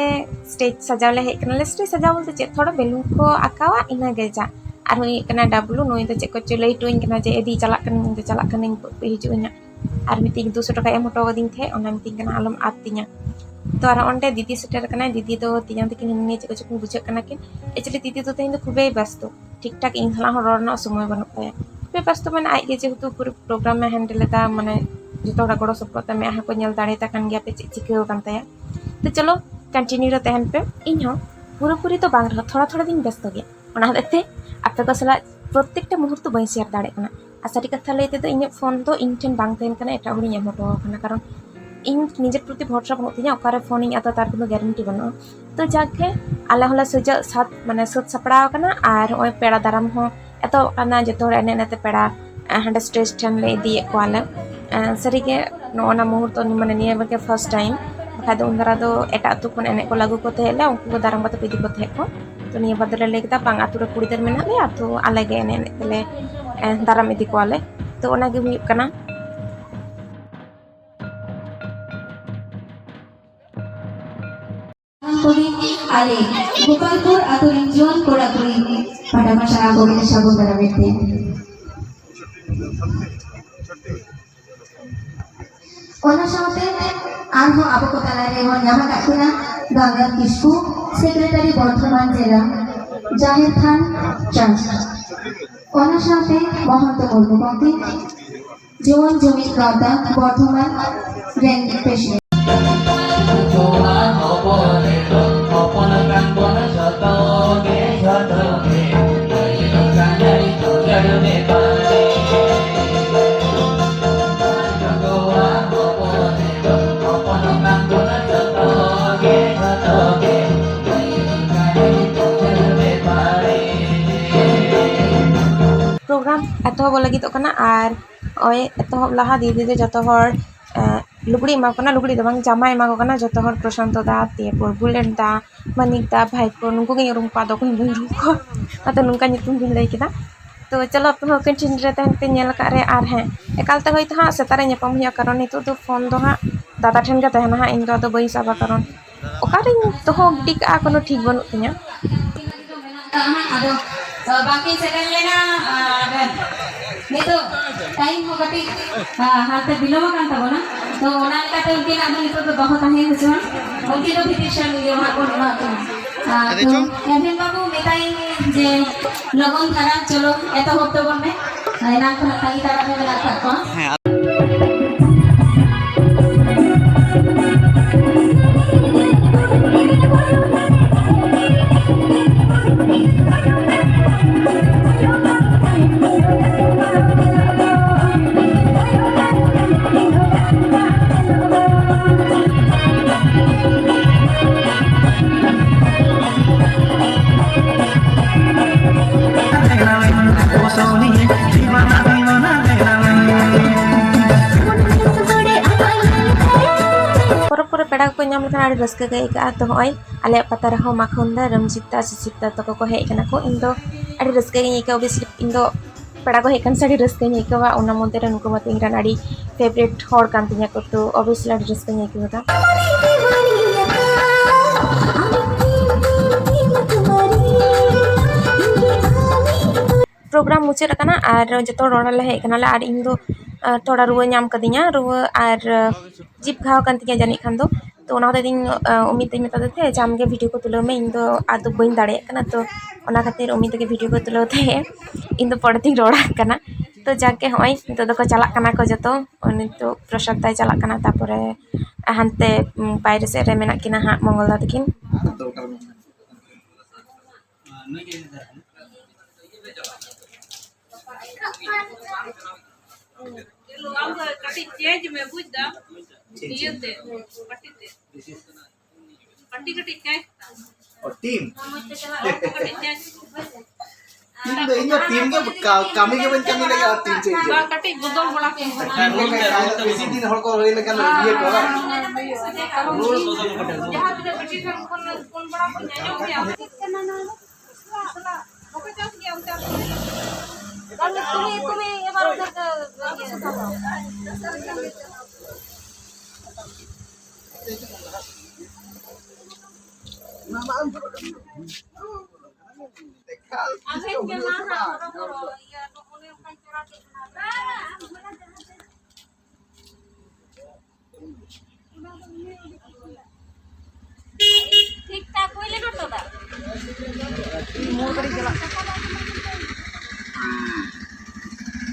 ᱥᱴᱮᱡ ᱥᱟᱡᱟᱣ ᱞᱮ ᱦᱮᱡ ᱟᱠᱟᱱᱟᱞᱮ᱾ ᱥᱴᱮᱡ ᱥᱟᱡᱟᱣ ᱵᱚᱞᱛᱮ ᱪᱮᱫ, ᱛᱷᱚᱲᱟ ᱵᱮᱞᱩᱱ ᱠᱚ ᱟᱸᱠᱟᱣᱟ, ᱤᱱᱟᱹ ᱜᱮ ᱡᱟ᱾ ᱟᱨ ᱦᱩᱭᱩᱜ ᱠᱟᱱᱟ ᱰᱟᱵᱞᱩ, ᱱᱩᱭ ᱫᱚ ᱪᱮᱫ ᱠᱚᱪᱚ ᱞᱟᱹᱭ ᱦᱚᱴᱚᱣᱟᱹᱧ ᱠᱟᱱᱟ ᱡᱮ, "ᱮ ᱫᱤ, ᱪᱟᱞᱟᱜ ᱠᱟᱹᱱᱟᱹᱧ, ᱤᱧ ᱫᱚ ᱪᱟᱞᱟᱜ ᱠᱟᱹᱱᱟᱹᱧ, ᱦᱤᱡᱩᱜ ᱟᱹᱧ ᱦᱟᱸᱜ᱾" ᱟᱨ ᱢᱤᱫᱴᱤᱡ ᱫᱩᱥᱚ ᱴᱟᱠᱟᱭ ᱮᱢ ᱦᱚᱴᱚ ᱠᱟᱹᱫᱤᱧ ᱛᱟᱦᱮᱸᱫ, ᱚᱱᱟ ᱢᱤᱛᱟᱹᱧ ᱠᱟᱱᱟ, "ᱟᱞᱚᱢ ᱟᱫ ᱛᱤᱧᱟ᱾" ᱛᱚ ᱟᱨ ᱚᱸᱰᱮ ᱫᱤᱫᱤ ᱥᱮᱴᱮᱨ ᱟᱠᱟᱱᱟᱭ᱾ ᱫᱤᱫᱤ ᱫᱚ ᱛᱮᱧᱟᱝ ᱛᱟᱹᱠᱤᱱ ᱦᱤᱱᱟᱹ ᱱᱤᱭᱟᱹ ᱪᱮᱫ ᱠᱚᱪᱚ ᱠᱤᱱ ᱵᱩᱡᱷᱟᱹᱜ ᱠᱟᱱᱟ ᱠᱤᱱ᱾ Actually ᱫᱤᱫᱤ ᱫᱚ ᱛᱮᱦᱮᱧ ᱫᱚ ᱠᱷᱩᱵᱮᱭ ᱵᱮᱥᱛᱚ, ᱴᱷᱤᱠ ᱴᱷᱟᱠ ᱤᱧ ᱥᱟᱞᱟᱜ ᱦᱚᱸ ᱨᱚᱲ ᱨᱮᱱᱟᱜ ᱥᱚᱢᱚᱭ ᱵᱟᱹᱱᱩᱜ ᱛᱟᱭᱟ᱾ ᱠᱷᱩᱵᱮᱭ ᱵᱮᱥᱛᱚ ᱢᱟᱱᱮ ᱟᱡ ᱜᱮ ᱡᱮᱦᱮᱛᱩ ᱯᱩᱨᱟᱹ program ᱮ handle ᱮᱫᱟ, ᱢᱟᱱᱮ ᱡᱚᱛᱚ ᱦᱚᱲᱟᱜ ᱜᱚᱲᱚ ᱥᱚᱯᱚᱦᱚᱫ ᱛᱮ ᱢᱮᱫᱦᱟ ᱠᱚ ᱧᱮᱞ ᱫᱟᱲᱮᱭᱟᱛᱟ ᱠᱟᱱ ᱜᱮᱭᱟ ᱯᱮ ᱪᱮᱫ ᱪᱤᱠᱟᱹ ᱟᱠᱟᱱ ᱛᱟᱭᱟ᱾ ᱛᱚ ᱪᱚᱞᱚ continue ᱨᱮ ᱛᱟᱦᱮᱱ ᱯᱮ᱾ ᱤᱧ ᱦᱚᱸ ᱯᱩᱨᱟᱹᱯᱩᱨᱤ ᱫᱚ ᱵᱟᱝ ᱨᱮᱦᱚᱸ ᱛᱷᱚᱲᱟ ᱛᱷᱚᱲᱟ ᱫᱚᱧ ᱵᱮᱥᱛᱚ ᱜᱮᱭᱟ, ᱚᱱᱟ ᱦᱚᱛᱮᱡ ᱛᱮ ᱟᱯᱮ ᱠᱚ ᱥᱟᱞᱟᱜ ᱯᱨᱚᱛᱛᱮᱠᱴᱟ ᱢᱩᱦᱩᱨᱛᱚ ᱵᱟᱹᱧ share ᱫᱟᱲᱮᱭᱟᱜ ᱠᱟᱱᱟ᱾ ᱟᱨ ᱥᱟᱹᱨᱤ ᱠᱟᱛᱷᱟ ᱞᱟᱹᱭ ᱛᱮᱫᱚ ᱤᱧᱟᱹᱜ ᱯᱷᱳᱱ ᱫᱚ ᱤᱧ ᱴᱷᱮᱱ ᱵᱟᱝ ᱛᱟᱦᱮᱱ ᱠᱟᱱᱟ, ᱮᱴᱟᱜ ᱦᱚᱲᱤᱧ ᱮᱢ ᱦᱚᱴᱚ ᱟᱠᱚ ᱠᱟᱱᱟ, ᱠᱟᱨᱚᱱ ᱤᱧ ᱱᱤᱡᱮᱨ ᱯᱨᱚᱛᱤ ᱵᱷᱚᱨᱥᱟ ᱵᱟᱹᱱᱩᱜ ᱛᱤᱧᱟᱹ, ᱚᱠᱟᱨᱮ ᱯᱷᱳᱱᱤᱧ ᱟᱫᱟ ᱛᱟᱨ ᱠᱳᱱᱳ guarantee ᱵᱟᱹᱱᱩᱜᱼᱟ᱾ ᱛᱚ ᱡᱟᱠ ᱜᱮ, ᱟᱞᱮ ᱦᱚᱸᱞᱮ ᱥᱟᱹᱡᱟᱹᱜ ᱥᱟᱛ, ᱢᱟᱱᱮ ᱥᱟᱹᱛ ᱥᱟᱯᱲᱟᱣ ᱟᱠᱟᱱᱟ, ᱟᱨ ᱱᱚᱜᱼᱚᱭ ᱯᱮᱲᱟ ᱫᱟᱨᱟᱢ ᱦᱚᱸ ᱮᱛᱚᱦᱚᱵ ᱟᱠᱟᱱᱟ᱾ ᱡᱚᱛᱚ ᱦᱚᱲ ᱮᱱᱮᱡ ᱮᱱᱮᱡ ᱛᱮ ᱯᱮᱲᱟ, ᱮ, ᱦᱟᱸᱰᱮ stage ᱴᱷᱮᱱ ᱞᱮ ᱤᱫᱤᱭᱮᱫ ᱠᱚᱣᱟᱞᱮ᱾ ᱮ, ᱥᱟᱹᱨᱤᱜᱮ ᱱᱚᱜᱼᱚ ᱱᱟ ᱢᱩᱦᱩᱨᱛᱚ, ᱢᱟᱱᱮ ᱱᱤᱭᱟᱹ ᱜᱮ first time, ᱵᱟᱠᱷᱟᱡ ᱫᱚ ᱩᱱ ᱫᱟᱨᱟ ᱫᱚ ᱮᱴᱟᱜ ᱟᱹᱛᱩ ᱠᱷᱚᱱ ᱮᱱᱮᱡ ᱠᱚ ᱞᱟᱹᱜᱩ ᱠᱚ ᱛᱟᱦᱮᱸᱫ ᱞᱮ, ᱩᱱᱠᱩ ᱠᱚ ᱫᱟᱨᱟᱢ ᱠᱟᱛᱮ ᱠᱚ ᱤᱫᱤ ᱠᱚ ᱛᱟᱦᱮᱸᱫ ᱠᱚ᱾ ᱛᱚ ᱱᱤᱭᱟᱹ ᱵᱟᱨ ᱫᱚᱞᱮ ᱞᱟᱹᱭ ᱠᱮᱫᱟ, "ᱵᱟᱝ, ᱟᱹᱛᱩ ᱨᱮ ᱠᱩᱲᱤ ᱜᱤᱫᱟᱹᱨ ᱢᱮᱱᱟᱜ ᱞᱮᱭᱟ, ᱛᱚ ᱟᱞᱮ ᱜᱮ ᱮᱱᱮᱡ ᱮᱱᱮᱡ ᱛᱮᱞᱮ, ᱮ, ᱫᱟᱨᱟᱢ ᱤᱫᱤ ᱠᱚᱣᱟᱞᱮ᱾" ᱛᱚ ᱚᱱᱟ ᱜᱮ ᱦᱩᱭᱩᱜ ᱠᱟᱱᱟ᱾ ᱠᱚᱜᱮ ᱟᱞᱮ ᱜᱳᱯᱟᱞᱯᱩᱨ ᱟᱹᱛᱩ ᱨᱮᱱ ᱡᱩᱣᱟᱹᱱ ᱠᱚᱲᱟ ᱠᱩᱲᱤ ᱯᱟᱦᱴᱟ ᱠᱷᱚᱱ ᱥᱟᱱᱟᱢ ᱠᱚᱜᱮ ᱞᱮ ᱥᱟᱹᱜᱩᱱ ᱫᱟᱨᱟᱢᱮᱫ ᱯᱮᱭᱟ᱾ ᱚᱱᱟ ᱥᱟᱶᱛᱮ ᱟᱨᱦᱚᱸ ᱟᱵᱚ ᱠᱚ ᱛᱟᱞᱟ ᱨᱮ ᱵᱚᱱ ᱧᱟᱢ ᱟᱠᱟᱫ ᱠᱤᱱᱟ ᱜᱟᱝᱜᱟᱨ ᱠᱤᱥᱠᱩ, secretary ᱵᱚᱨᱫᱷᱚᱢᱟᱱ ᱡᱮᱞᱟ ᱡᱟᱦᱮᱨ ᱛᱷᱟᱱ trust᱾ ᱚᱱᱟ ᱥᱟᱶᱛᱮ ᱢᱚᱦᱚᱱᱛᱚ ᱢᱩᱨᱢᱩ ᱜᱚᱢᱠᱮ, ᱡᱩᱣᱟᱹᱱ ᱡᱩᱢᱤᱫ ᱜᱟᱶᱛᱟ ᱵᱚᱨᱫᱷᱚᱢᱟᱱ ᱨᱮᱱ president᱾ ᱞᱟᱹᱜᱤᱫᱚᱜ ᱠᱟᱱᱟ᱾ ᱟᱨ ᱱᱚᱜᱼᱚᱭ ᱮᱛᱚᱦᱚᱵ ᱞᱟᱦᱟ ᱫᱤᱫᱤ ᱫᱚ ᱡᱚᱛᱚ ᱦᱚᱲ ᱞᱩᱜᱽᱲᱤ ᱮᱢᱟ ᱠᱚ ᱠᱟᱱᱟ, ᱞᱩᱜᱽᱲᱤ ᱫᱚ ᱵᱟᱝ, ᱡᱟᱢᱟ ᱮᱢᱟ ᱠᱚ ᱠᱟᱱᱟ ᱡᱚᱛᱚ ᱦᱚᱲ, ᱯᱨᱚᱥᱟᱱᱛᱚ ᱫᱟ, ᱛᱟᱨᱯᱚᱨ ᱵᱩᱞᱮᱴ ᱫᱟ, ᱢᱟᱱᱤᱠ ᱫᱟ, ᱵᱷᱟᱭᱯᱳ, ᱱᱩᱠᱩ ᱜᱮᱧ ᱩᱨᱩᱢ ᱠᱚᱣᱟ, ᱟᱫᱚ ᱚᱠᱚᱭ ᱦᱚᱸ ᱵᱟᱹᱧ ᱩᱨᱩᱢ ᱠᱚᱣᱟ᱾ ᱚᱱᱟᱛᱮ ᱱᱚᱝᱠᱟ ᱧᱩᱛᱩᱢ ᱵᱤᱱ ᱞᱟᱹᱭ ᱠᱮᱫᱟ᱾ ᱛᱚ ᱪᱚᱞᱚ, ᱟᱯᱮ ᱦᱚᱸ ᱠᱚᱱᱴᱤᱱᱤᱭᱩ ᱨᱮ ᱛᱟᱦᱮᱱ ᱯᱮ, ᱧᱮᱞ ᱟᱠᱟᱫ ᱨᱮ᱾ ᱟᱨ ᱦᱮᱸ, ᱮᱠᱟᱞ ᱛᱮ ᱦᱳᱭᱛᱳ ᱦᱟᱸᱜ ᱥᱮᱛᱟᱜ ᱨᱮ ᱧᱟᱯᱟᱢ ᱦᱩᱭᱩᱜᱼᱟ, ᱠᱟᱨᱚᱱ ᱱᱤᱛᱚᱜ ᱫᱚ ᱯᱷᱳᱱ ᱫᱚ ᱦᱟᱸᱜ ᱫᱟᱫᱟ ᱴᱷᱮᱱ ᱜᱮ ᱛᱟᱦᱮᱱᱟ ᱦᱟᱸᱜ, ᱤᱧ ᱫᱚ ᱟᱫᱚ ᱵᱟᱹᱧ ᱥᱟᱵᱟ, ᱠᱟᱨᱚᱱ ᱚᱠᱟᱨᱤᱧ ᱫᱚᱦᱚ ᱜᱤᱰᱤ ᱠᱟᱜᱼᱟ, ᱠᱳᱱᱳ ᱴᱷᱤᱠ ᱵᱟᱹᱱᱩᱜ ᱛᱤᱧᱟᱹ᱾ ᱟᱫᱚ ᱵᱟᱝᱠᱤᱱ ᱥᱮᱴᱮᱨ ᱞᱮᱱᱟ᱾ ᱟᱨ ᱱᱤᱛᱚᱜ ᱴᱟᱭᱤᱢ ᱦᱚᱸ ᱠᱟᱹᱴᱤᱡ ᱦᱟᱱᱛᱮ ᱵᱤᱞᱚᱢ ᱟᱠᱟᱱ ᱛᱟᱵᱚᱱᱟ᱾ ᱛᱚ ᱚᱱᱟ ᱞᱮᱠᱟᱛᱮ ᱩᱱᱠᱤᱱᱟᱜ ᱫᱚ ᱱᱤᱛᱚᱜ ᱫᱚ ᱫᱚᱦᱚ ᱛᱟᱦᱮᱸ ᱦᱚᱪᱚᱣᱟᱱ᱾ ᱩᱱᱠᱤᱱ ᱫᱚ ᱵᱷᱤᱛᱤᱨ ᱥᱮᱱ ᱜᱮ ᱦᱟᱸᱜ ᱵᱚᱱ ᱮᱢᱟ ᱠᱤᱱᱟ᱾ ᱟᱨ ᱛᱚ ᱮᱵᱷᱮᱱ ᱵᱟᱹᱵᱩ ᱢᱮᱛᱟᱭ ᱡᱮ ᱞᱚᱜᱚᱱ ᱫᱷᱟᱨᱟ ᱪᱚᱞᱚ ᱮᱛᱚᱦᱚᱵ ᱛᱟᱵᱚᱱ ᱢᱮ᱾ ᱮᱱᱟᱝ ᱠᱷᱚᱱᱟᱜ ᱛᱟᱺᱜᱤ ᱛᱟᱲᱟᱜ ᱨᱮ ᱢᱮᱱᱟᱜ ᱟᱠᱟᱫ ᱠᱚᱣᱟ᱾ ᱯᱚᱨᱚᱵᱽ ᱠᱚᱨᱮ ᱯᱮᱲᱟ ᱠᱚᱠᱚ ᱧᱟᱢ ᱞᱮᱠᱷᱟᱱ ᱟᱹᱰᱤ ᱨᱟᱹᱥᱠᱟᱹ ᱜᱮ ᱟᱹᱭᱠᱟᱹᱜᱼᱟ᱾ ᱛᱚ ᱦᱚᱸᱜᱼᱚᱭ ᱟᱞᱮᱭᱟᱜ ᱯᱟᱛᱟ ᱨᱮᱦᱚᱸ ᱢᱟᱠᱷᱚᱱ ᱫᱟ, ᱨᱚᱢᱡᱤᱛ ᱫᱟ, ᱥᱤᱥᱤᱨ ᱫᱟ ᱛᱟᱠᱚ ᱠᱚ ᱦᱮᱡ ᱟᱠᱟᱱᱟ ᱠᱚ᱾ ᱤᱧ ᱫᱚ ᱟᱹᱰᱤ ᱨᱟᱹᱥᱠᱟᱹ ᱜᱤᱧ ᱟᱹᱭᱠᱟᱹᱣᱟ᱾ ᱚᱵᱤᱭᱟᱥᱞᱤ ᱤᱧ ᱫᱚ ᱯᱮᱲᱟ ᱠᱚ ᱦᱮᱡ ᱟᱠᱟᱱ ᱥᱮ ᱟᱹᱰᱤ ᱨᱟᱹᱥᱠᱟᱹᱧ ᱟᱹᱭᱠᱟᱹᱣᱟ᱾ ᱚᱱᱟ ᱢᱚᱫᱽᱫᱷᱮ ᱨᱮ ᱱᱩᱠᱩ ᱢᱟᱛᱚ ᱤᱧ ᱨᱮᱱ ᱟᱹᱰᱤ ᱯᱷᱮᱵᱟᱨᱮᱴ ᱦᱚᱲ ᱠᱟᱱ ᱛᱤᱧᱟ ᱠᱚ, ᱛᱚ ᱚᱵᱤᱭᱟᱥᱞᱤ ᱟᱹᱰᱤ ᱨᱟᱹᱥᱠᱟᱹᱧ ᱟᱹᱭᱠᱟᱹᱣ ᱮᱫᱟ᱾ ᱯᱨᱳᱜᱨᱟᱢ ᱢᱩᱪᱟᱹᱫ ᱟᱠᱟᱱᱟ ᱟᱨ ᱡᱚᱛᱚ ᱦᱚᱲ ᱚᱲᱟᱜ ᱞᱮ ᱦᱮᱡ ᱟᱠᱟᱱᱟᱞᱮ᱾ ᱟᱨ ᱤᱧ ᱫᱚ ᱟᱨ ᱛᱷᱚᱲᱟ ᱨᱩᱣᱟᱹ ᱧᱟᱢ ᱠᱟᱫᱤᱧᱟ, ᱨᱩᱣᱟᱹ ᱟᱨ ᱡᱤᱵᱽ ᱜᱷᱟᱣ ᱠᱟᱱ ᱛᱤᱧᱟ ᱡᱟᱹᱱᱤᱡ ᱠᱷᱟᱱ ᱫᱚ᱾ ᱛᱚ ᱚᱱᱟ ᱦᱚᱛᱮᱡ ᱛᱮ ᱤᱧ ᱩᱢᱤᱫ ᱫᱚᱧ ᱢᱮᱛᱟ ᱫᱮ ᱛᱟᱦᱮᱸᱫ ᱡᱮ ᱟᱢᱜᱮ ᱵᱷᱤᱰᱤᱭᱳ ᱠᱚ ᱛᱩᱞᱟᱹᱣ ᱢᱮ, ᱤᱧ ᱫᱚ ᱟᱫᱚ ᱵᱟᱹᱧ ᱫᱟᱲᱮᱭᱟᱜ ᱠᱟᱱᱟ᱾ ᱛᱚ ᱚᱱᱟ ᱠᱷᱟᱹᱛᱤᱨ ᱩᱢᱤᱫ ᱜᱮ ᱵᱷᱤᱰᱤᱭᱳ ᱠᱚ ᱛᱩᱞᱟᱹᱣ ᱛᱟᱦᱮᱸᱫ, ᱤᱧ ᱫᱚ ᱯᱚᱨᱮ ᱛᱤᱧ ᱨᱚᱲ ᱟᱠᱟᱱᱟ᱾ ᱛᱚ ᱡᱟᱜᱮ ᱦᱚᱸᱜᱼᱚᱭ ᱱᱤᱛᱚᱜ ᱫᱚᱠᱚ ᱪᱟᱞᱟᱜ ᱠᱟᱱᱟ ᱠᱚ ᱡᱚᱛᱚ᱾ ᱱᱤᱛᱚᱜ ᱯᱨᱚᱥᱟᱫᱽ ᱫᱟᱭ ᱪᱟᱞᱟᱜ ᱠᱟᱱᱟ, ᱛᱟᱨᱯᱚᱨᱮ ᱦᱟᱱᱛᱮ ᱵᱟᱭᱨᱮ ᱥᱮᱫ ᱨᱮ ᱢᱮᱱᱟᱜ ᱠᱤᱱᱟ ᱦᱟᱸᱜ ᱢᱚᱝᱜᱚᱞ ᱫᱟ ᱛᱟᱹᱠᱤᱱ᱾ ᱟᱢ ᱫᱚ ᱠᱟᱹᱴᱤᱡ ᱪᱮᱧᱡᱽ ᱢᱮ, ᱵᱩᱡᱽ ᱫᱟᱢ? ᱤᱭᱟᱹᱛᱮ, ᱯᱟᱴᱤ ᱛᱮ᱾ ᱯᱟᱴᱤ ᱠᱟᱹᱴᱤᱡ ᱪᱮᱧᱡᱽ ᱛᱟᱢ᱾ ᱚ, ᱴᱤᱢ? ᱠᱟᱹᱴᱤᱡ ᱪᱮᱧᱡᱽ᱾ ᱤᱧ ᱫᱚ, ᱤᱧ ᱫᱚ ᱴᱤᱢ ᱜᱮ ᱠᱟ-, ᱠᱟᱹᱢᱤ ᱜᱮ ᱵᱟᱹᱧ ᱠᱟᱹᱢᱤ ᱞᱟᱹᱜᱤᱫ ᱟᱨ ᱴᱤᱢ ᱪᱮᱫ ᱤᱧ ᱪᱮᱫ? ᱵᱟᱝ, ᱠᱟᱹᱴᱤᱡ ᱵᱚᱫᱚᱞ ᱵᱟᱲᱟ ᱠᱚ ᱦᱩᱭᱩᱜᱼᱟ᱾ ᱵᱮᱥᱤ ᱫᱤᱱ ᱦᱚᱲ ᱠᱚ ᱨᱚᱦᱚᱭ ᱞᱮᱠᱷᱟᱱ ᱤᱭᱟᱹ ᱠᱚ ᱵᱟᱝ? ᱦᱮᱸ, ᱦᱮᱸ, ᱦᱮᱸ, ᱦᱮᱸ, ᱦᱮᱸ᱾ ᱡᱟᱦᱟᱸ ᱛᱤᱱᱟᱹᱜ ᱵᱮᱴᱤ ᱴᱷᱮᱱ ᱠᱷᱚᱱ ᱯᱷᱳᱱ ᱵᱟᱲᱟ ᱠᱚ ᱧᱟᱢᱚᱜ ᱜᱮᱭᱟ᱾ ᱵᱟᱝ, ᱛᱩᱢᱤ, ᱛᱩᱢᱤ ᱮᱵᱟᱨ ᱚᱫᱷᱮᱠ, ᱤᱭᱟᱹ, ᱴᱷᱤᱠ ᱴᱷᱟᱠ ᱦᱩᱭ ᱞᱮᱱᱟ ᱛᱚ ᱫᱟ?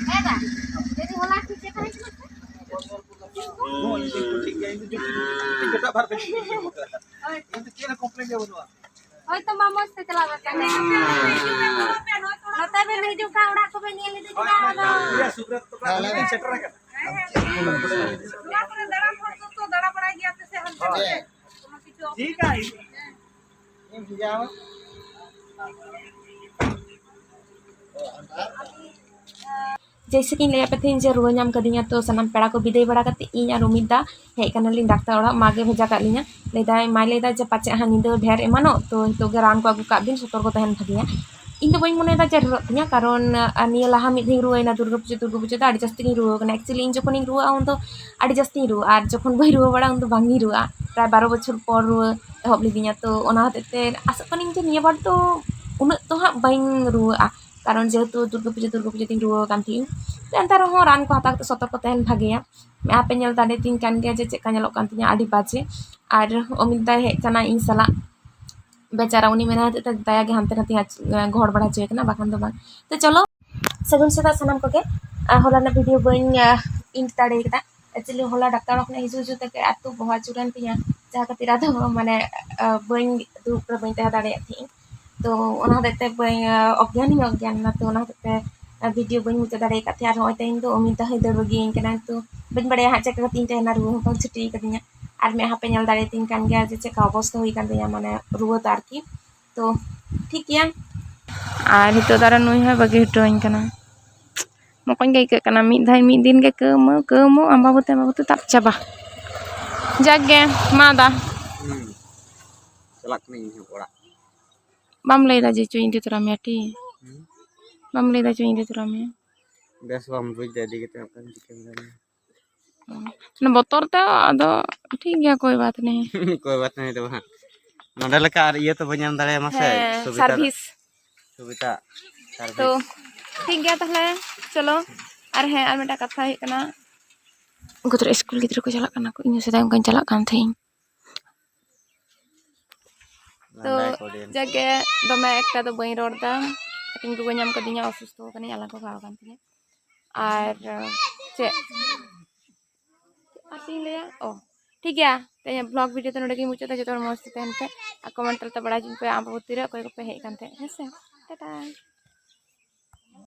ᱦᱮᱸ ᱫᱟ, ᱡᱩᱫᱤ ᱦᱚᱞᱟ ᱴᱷᱤᱠ ᱜᱮ ᱛᱟᱦᱮᱸ ᱠᱟᱱᱟ ᱥᱮ? ᱦᱳᱭ᱾ ᱦᱳᱭ ᱛᱚ, ᱢᱟ ᱢᱚᱡᱽ ᱛᱮ ᱪᱟᱞᱟᱣ ᱜᱚᱫ ᱠᱟᱜ ᱢᱮ᱾ ᱱᱚᱛᱮ ᱵᱮᱱ ᱦᱤᱡᱩᱜ ᱠᱷᱟᱱ ᱚᱲᱟᱜ ᱠᱚᱵᱮᱱ ᱧᱮᱞ ᱤᱫᱤ ᱠᱮᱫᱟ, ᱟᱫᱚ ᱦᱮᱸ, ᱞᱟᱹᱭ ᱢᱮ᱾ ᱱᱚᱣᱟ ᱠᱚᱨᱮ ᱫᱟᱬᱟᱱ ᱦᱚᱲ ᱠᱚᱠᱚ ᱫᱟᱬᱟ ᱵᱟᱲᱟᱭ ᱜᱮᱭᱟ ᱯᱮ ᱥᱮ ᱦᱟᱱᱛᱮ ᱱᱟᱛᱮ? ᱦᱮᱸ᱾ ᱠᱳᱱᱳ ᱠᱤᱪᱷᱩ ᱴᱷᱤᱠ ᱟᱭ᱾ ᱡᱮᱭᱥᱮ ᱠᱤᱧ ᱞᱟᱹᱭᱟᱫ ᱯᱮ ᱛᱟᱦᱮᱸᱫ ᱡᱮ ᱨᱩᱣᱟᱹ ᱧᱟᱢ ᱠᱟᱫᱤᱧᱟ, ᱛᱚ ᱥᱟᱱᱟᱢ ᱯᱮᱲᱟ ᱠᱚ ᱵᱤᱫᱟᱹᱭ ᱵᱟᱲᱟ ᱠᱟᱛᱮ ᱤᱧ ᱟᱨ ᱩᱢᱤᱫ ᱫᱟ ᱦᱮᱡ ᱠᱟᱱᱟᱞᱤᱧ ᱰᱟᱠᱛᱟᱨ ᱚᱲᱟᱜ᱾ ᱢᱟ ᱜᱮ ᱵᱷᱮᱡᱟ ᱠᱟᱜ ᱞᱤᱧᱟ, ᱞᱟᱹᱭᱫᱟᱭ, ᱢᱟᱭ ᱞᱟᱹᱭᱫᱟ ᱡᱮ ᱯᱟᱪᱮᱫ ᱦᱟᱸᱜ ᱧᱤᱫᱟᱹ ᱰᱷᱮᱨ ᱮᱢᱟᱱᱚᱜ, ᱛᱚ ᱱᱤᱛᱚᱜ ᱜᱮ ᱨᱟᱱ ᱠᱚ ᱟᱹᱜᱩ ᱠᱟᱜ ᱵᱤᱱ, ᱥᱚᱛᱚᱨᱠᱚ ᱛᱟᱦᱮᱱ ᱵᱷᱟᱜᱮᱭᱟ᱾ ᱤᱧ ᱫᱚ ᱵᱟᱹᱧ ᱢᱚᱱᱮᱭᱮᱫᱟ ᱡᱮ ᱰᱷᱮᱨᱚᱜ ᱛᱤᱧᱟ, ᱠᱟᱨᱚᱱ ᱟᱨ ᱱᱤᱭᱟᱹ ᱞᱟᱦᱟ ᱢᱤᱫ ᱫᱷᱟᱣ ᱤᱧ ᱨᱩᱣᱟᱹᱭᱮᱱᱟ ᱫᱩᱨᱜᱟᱹ ᱯᱩᱡᱟᱹ, ᱫᱩᱨᱜᱟᱹ ᱯᱩᱡᱟᱹ ᱫᱚ ᱟᱹᱰᱤ ᱡᱟᱹᱥᱛᱤ ᱜᱤᱧ ᱨᱩᱣᱟᱹ ᱠᱟᱱᱟ᱾ Actually ᱤᱧ ᱡᱚᱠᱷᱚᱱᱤᱧ ᱨᱩᱣᱟᱹᱜᱼᱟ ᱩᱱ ᱫᱚ ᱟᱹᱰᱤ ᱡᱟᱹᱥᱛᱤᱧ ᱨᱩᱣᱟᱹᱜᱼᱟ, ᱟᱨ ᱡᱚᱠᱷᱚᱱ ᱵᱟᱹᱧ ᱨᱩᱣᱟᱹ ᱵᱟᱲᱟᱜᱼᱟ ᱩᱱ ᱫᱚ ᱵᱟᱝ ᱤᱧ ᱨᱩᱣᱟᱹᱜᱼᱟ᱾ ᱯᱨᱟᱭ ᱵᱟᱨᱚ ᱵᱚᱪᱷᱚᱨ ᱯᱚᱨ ᱨᱩᱣᱟᱹ ᱮᱦᱚᱵ ᱞᱤᱫᱤᱧᱟ, ᱛᱚ ᱚᱱᱟ ᱦᱚᱛᱮᱡ ᱛᱮ ᱟᱥᱚᱜ ᱠᱟᱹᱱᱟᱹᱧ ᱡᱮ ᱱᱤᱭᱟᱹ ᱵᱟᱨ ᱫᱚ ᱩᱱᱟᱹᱜ ᱫᱚ ᱦᱟᱸᱜ ᱵᱟᱹᱧ ᱨᱩᱣᱟᱹᱜᱼᱟ, ᱠᱟᱨᱚᱱ ᱡᱮᱦᱮᱛᱩ ᱫᱩᱨᱜᱟᱹ ᱯᱩᱡᱟᱹ, ᱫᱩᱨᱜᱟᱹ ᱯᱩᱡᱟᱹ ᱛᱤᱧ ᱨᱩᱣᱟᱹ ᱟᱠᱟᱱ ᱛᱟᱦᱮᱸᱜ᱾ ᱛᱚ ᱮᱱᱛᱮ ᱨᱮᱦᱚᱸ ᱨᱟᱱ ᱠᱚ ᱦᱟᱛᱟᱣ ᱠᱟᱛᱮ ᱥᱚᱛᱚᱨᱠᱚ ᱛᱟᱦᱮᱱ ᱵᱷᱟᱜᱮᱭᱟ᱾ ᱢᱮᱫᱦᱟ ᱯᱮ ᱧᱮᱞ ᱫᱟᱲᱮᱭᱟᱛᱤᱧ ᱠᱟᱱ ᱜᱮᱭᱟ ᱡᱮ ᱪᱮᱫ ᱞᱮᱠᱟ ᱧᱮᱞᱚᱜ ᱠᱟᱱ ᱛᱤᱧᱟ, ᱟᱹᱰᱤ ᱵᱟᱡᱮ᱾ ᱟᱨ ᱚᱢᱤᱛ ᱫᱟᱭ ᱦᱮᱡ ᱠᱟᱱᱟ ᱤᱧ ᱥᱟᱞᱟᱜ, ᱵᱮᱪᱟᱨᱟ ᱩᱱᱤ ᱢᱮᱱᱟ ᱦᱚᱛᱮᱡ ᱛᱮ ᱫᱟᱭᱟ ᱜᱮ ᱦᱟᱱᱛᱮ ᱱᱟᱛᱮ ᱜᱚᱦᱚᱲ ᱵᱟᱲᱟ ᱦᱚᱪᱚᱭᱮ ᱠᱟᱱᱟ, ᱵᱟᱠᱷᱟᱱ ᱫᱚ ᱵᱟᱝ᱾ ᱛᱚ ᱪᱚᱞᱚ, ᱥᱟᱹᱜᱩᱱ ᱥᱮᱛᱟᱜ ᱥᱟᱱᱟᱢ ᱠᱚᱜᱮ᱾ ᱟᱨ ᱦᱚᱞᱟᱱᱟᱜ video ᱵᱟᱹᱧ, ᱟᱸ, end ᱫᱟᱲᱮ ᱠᱟᱫᱟ᱾ Actually ᱦᱚᱞᱟ ᱰᱟᱠᱛᱟᱨ ᱚᱲᱟᱜ ᱠᱷᱚᱱᱟᱜ ᱦᱤᱡᱩᱜ ᱦᱤᱡᱩᱜ ᱛᱮᱜᱮ ᱮᱛᱚ ᱵᱚᱦᱚᱜ ᱟᱹᱪᱩᱨᱮᱱ ᱛᱤᱧᱟ, ᱡᱟᱦᱟᱸ ᱠᱷᱟᱹᱛᱤᱨ ᱟᱫᱚ ᱢᱟᱱᱮ, ᱟᱸ, ᱵᱟᱹᱧ ᱫᱩᱲᱩᱵ ᱨᱮ ᱵᱟᱹᱧ ᱛᱟᱦᱮᱸ ᱫᱟᱲᱮᱭᱟᱜ ᱛᱟᱦᱮᱸᱜ᱾ ᱛᱚ ᱚᱱᱟ ᱦᱚᱛᱮᱡ ᱛᱮ ᱵᱟᱹᱧ, ᱟᱸ, ᱚᱜᱽᱜᱮᱭᱟᱱ ᱦᱚᱸᱧ ᱚᱜᱽᱜᱮᱭᱟᱱ ᱮᱱᱟ, ᱛᱚ ᱚᱱᱟ ᱦᱚᱛᱮᱡ ᱛᱮ, ᱟᱸ, video ᱵᱟᱹᱧ ᱢᱩᱪᱟᱹᱫ ᱫᱟᱲᱮ ᱟᱠᱟᱫ ᱛᱟᱦᱮᱸᱜ᱾ ᱟᱨ ᱱᱚᱜᱼᱚᱭ ᱛᱮᱦᱮᱧ ᱫᱚ ᱚᱢᱤᱛ ᱫᱟ ᱦᱚᱸᱭ ᱫᱟᱹᱲ ᱵᱟᱹᱜᱤᱭᱟᱹᱧ ᱠᱟᱱᱟ, ᱛᱚ ᱵᱟᱹᱧ ᱵᱟᱲᱟᱭᱟ ᱦᱟᱸᱜ ᱪᱮᱫ ᱞᱮᱠᱟ ᱠᱟᱛᱮ ᱤᱧ ᱛᱟᱦᱮᱱᱟ, ᱨᱩᱣᱟᱹ ᱦᱚᱸ ᱵᱟᱝ ᱪᱷᱩᱴᱤ ᱠᱟᱫᱤᱧᱟ᱾ ᱟᱨ ᱢᱮᱫᱦᱟ ᱯᱮ ᱧᱮᱞ ᱫᱟᱲᱮᱭᱟᱛᱤᱧ ᱠᱟᱱ ᱜᱮᱭᱟ ᱡᱮ ᱪᱮᱫ ᱞᱮᱠᱟ ᱚᱵᱚᱥᱛᱟ ᱦᱩᱭ ᱠᱟᱱ ᱛᱤᱧᱟ, ᱢᱟᱱᱮ ᱨᱩᱣᱟᱹ ᱫᱚ ᱟᱨᱠᱤ᱾ ᱛᱚ ᱴᱷᱤᱠ ᱜᱮᱭᱟ, ᱟᱨ ᱱᱤᱛᱚᱜ ᱫᱚ ᱟᱨᱚ ᱱᱩᱭ ᱦᱚᱸᱭ ᱵᱟᱹᱜᱤ ᱦᱚᱴᱚᱣᱟᱹᱧ ᱠᱟᱱᱟ᱾ ᱢᱚᱠᱚᱧ ᱜᱮ ᱟᱹᱭᱠᱟᱹᱜ ᱠᱟᱱᱟ, ᱢᱤᱫ ᱫᱷᱟᱣ ᱢᱤᱫ ᱫᱤᱱ ᱜᱮ ᱠᱟᱹᱣᱢᱟᱹᱣ ᱠᱟᱹᱣᱢᱟᱹᱣ ᱟᱢᱵᱟᱵᱚᱛᱤ ᱟᱢᱵᱟᱵᱚᱛᱤ ᱛᱟᱵ ᱪᱟᱵᱟ᱾ ᱡᱟᱠ ᱜᱮ, ᱢᱟ ᱫᱟ᱾ ᱦᱩᱸ᱾ ᱪᱟᱞᱟᱜ ᱠᱟᱹᱱᱟᱹᱧ ᱤᱧ ᱦᱚᱸ ᱚᱲᱟᱜ᱾ ᱵᱟᱢ ᱞᱟᱹᱭᱫᱟ ᱡᱮ ᱪᱚᱧ ᱤᱫᱤ ᱛᱚᱨᱟ ᱢᱮᱭᱟ ᱴᱤ? ᱦᱩᱸ᱾ ᱵᱟᱢ ᱞᱟᱹᱭᱫᱟ ᱪᱚᱧ ᱤᱫᱤ ᱛᱚᱨᱟ ᱢᱮᱭᱟ? ᱵᱮᱥ ᱵᱟᱢ ᱵᱩᱡᱽ ᱫᱟ ᱤᱫᱤ ᱠᱟᱛᱮ ᱚᱠᱟᱨᱮᱢ ᱪᱤᱠᱟᱹᱢ ᱫᱟᱲᱮᱭᱟᱜᱼᱟ᱾ ᱢᱟᱱᱮ ᱵᱚᱛᱚᱨ ᱛᱮ ᱟᱫᱚ ᱴᱷᱤᱠ ᱜᱮᱭᱟ, ᱠᱚᱭ ᱵᱟᱛ ᱱᱮᱦᱤ᱾ ᱠᱚᱭ ᱵᱟᱛ ᱱᱮᱦᱤ ᱫᱚ ᱵᱟᱝ, ᱱᱚᱸᱰᱮ ᱞᱮᱠᱟ ᱟᱨ ᱤᱭᱟᱹ ᱛᱚ ᱵᱟᱹᱧ ᱧᱟᱢ ᱫᱟᱲᱮᱭᱟᱢᱟ ᱥᱮ, ᱦᱮᱸ, ᱥᱩᱵᱤᱫᱷᱟ᱾ ᱥᱟᱨᱵᱷᱤᱥ᱾ ᱥᱩᱵᱤᱫᱷᱟ᱾ ᱛᱚ ᱴᱷᱤᱠ ᱜᱮᱭᱟ ᱛᱟᱦᱞᱮ, ᱪᱚᱞᱚ᱾ ᱟᱨ ᱦᱮᱸ, ᱟᱨ ᱢᱤᱫᱴᱟᱝ ᱠᱟᱛᱷᱟ ᱦᱩᱭᱩᱜ ᱠᱟᱱᱟ, ᱩᱱᱠᱩ ᱫᱚ ᱥᱠᱩᱞ ᱜᱤᱫᱽᱨᱟᱹ ᱠᱚ ᱪᱟᱞᱟᱜ ᱠᱟᱱᱟ ᱠᱚ, ᱤᱧ ᱦᱚᱸ ᱥᱮᱫᱟᱭ ᱚᱱᱠᱟᱧ ᱪᱟᱞᱟᱜ ᱠᱟᱱ ᱛᱟᱦᱮᱸᱧ᱾ ᱛᱚ ᱞᱟᱸᱫᱟᱭᱟᱠᱚ ᱟᱹᱰᱤ ᱟᱸᱴ᱾ ᱡᱟᱜᱮ, ᱫᱚᱢᱮ ᱮᱠᱴᱟ ᱫᱚ ᱵᱟᱹᱧ ᱨᱚᱲ ᱮᱫᱟ, ᱠᱟᱹᱴᱤᱡ ᱨᱩᱣᱟᱹ ᱧᱟᱢ ᱠᱟᱫᱤᱧᱟ, ᱚᱥᱩᱥᱛᱷᱚ ᱠᱟᱹᱱᱟᱹᱧ, ᱟᱞᱟᱝ ᱠᱚ ᱜᱷᱟᱣ ᱠᱟᱱ ᱛᱤᱧᱟᱹ᱾ ᱟᱨ ᱪᱮᱫ ᱟᱨ ᱪᱮᱫ ᱤᱧ ᱞᱟᱹᱭᱟ? ᱚ, ᱴᱷᱤᱠ ᱜᱮᱭᱟ, ᱛᱮᱦᱮᱧᱟᱜ ᱵᱷᱞᱚᱜ ᱵᱷᱤᱰᱤᱭᱳ ᱫᱚ ᱱᱚᱰᱮ ᱜᱤᱧ ᱢᱩᱪᱟᱹᱫᱟ᱾ ᱡᱚᱛᱚ ᱦᱚᱲ ᱢᱚᱡᱽ ᱛᱮ ᱛᱟᱦᱮᱱ ᱯᱮ ᱟᱨ ᱠᱚᱢᱮᱱᱴ ᱛᱟᱞᱟᱛᱮ ᱵᱟᱲᱟᱭ ᱦᱚᱪᱚᱧ ᱯᱮ ᱟᱢᱵᱟᱵᱚᱛᱤ ᱨᱮ ᱚᱠᱚᱭ ᱠᱚᱯᱮ ᱦᱮᱡ ᱟᱠᱟᱱ ᱛᱟᱦᱮᱸᱫ, ᱦᱮᱸ ᱥᱮ? ᱴᱟᱴᱟ᱾